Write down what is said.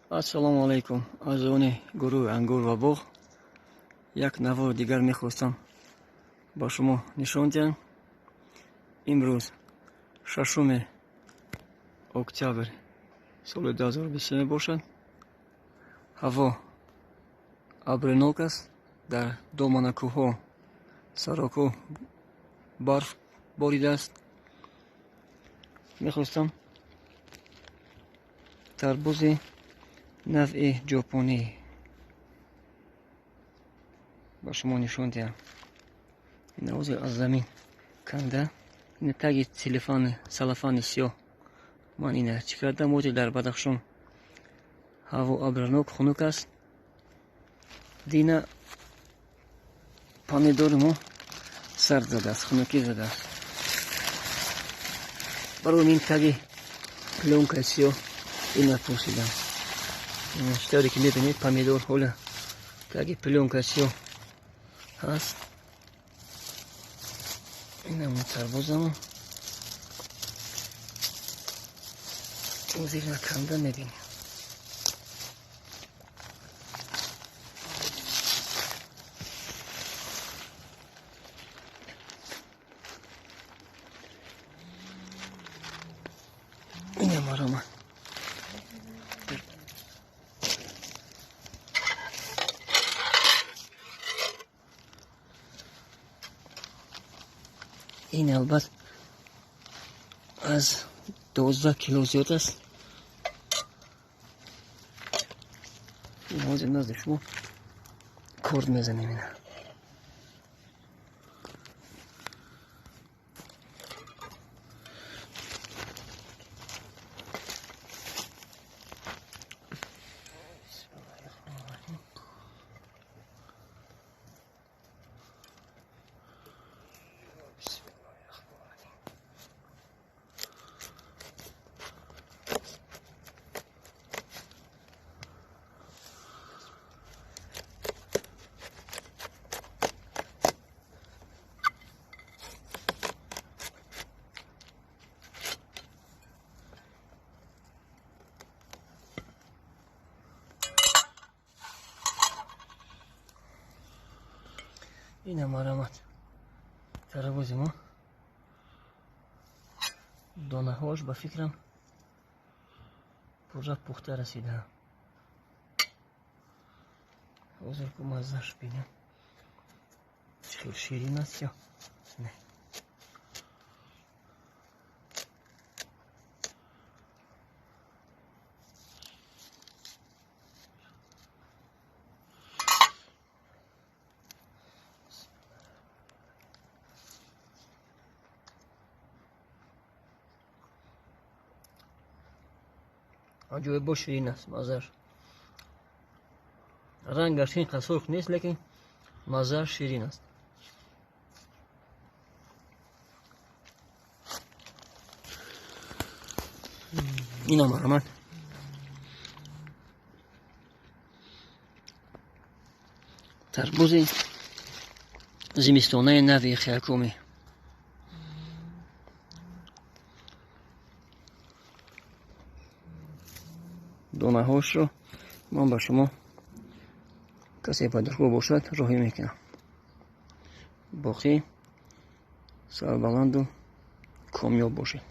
Ассалому алайкум, аъзони гурӯҳи Ангур ва боғ. Як навори дигар мехостам ба шумо нишон диҳам. Имрӯз 6 октябр соли 2023 мебошад. Ҳаво абринок аст. Дар доманакӯҳҳо сарокӯ барф боридааст. Мехостам тарбузи навъи ҷопонӣ ба шумо нишон диҳам. Ин аз замин канда, ина таги салафани сиёҳ ман ина чӣ кардам. Оте дар Бадахшон ҳаво абранок, хунук аст. Дина помидори мо сард задааст, хунукӣ задааст. Барои ин таги плёнкаи сиёҳ ина пӯшидам. Чӣ ки мебинед, помидор ҳола таги плёнкаи сиёҳ ҳаст. Инам тарбузамо зира канда мебинем. Инам арома. Ин албат аз 12 кило зиёд аст. Ҳозир назди шумо корд мезанем ина. Инам аромат тарабузи мо. Донаҳош ба фикрам пурра пухта расидаам. Ҳозир ку маззаш бинам, чӣ хел ширин аст ё не. Аҷоибо ширин аст маззааш. Рангаш ин қадр сурх нест, лекин маззааш ширин аст. Инам аромат. Тарбузи зимистонаи нави хиякуми. Донаҳошро ман ба шумо касе ба дургоҳ бошад роҳӣ мекунам. Боқӣ сарбаланду комёб бошед.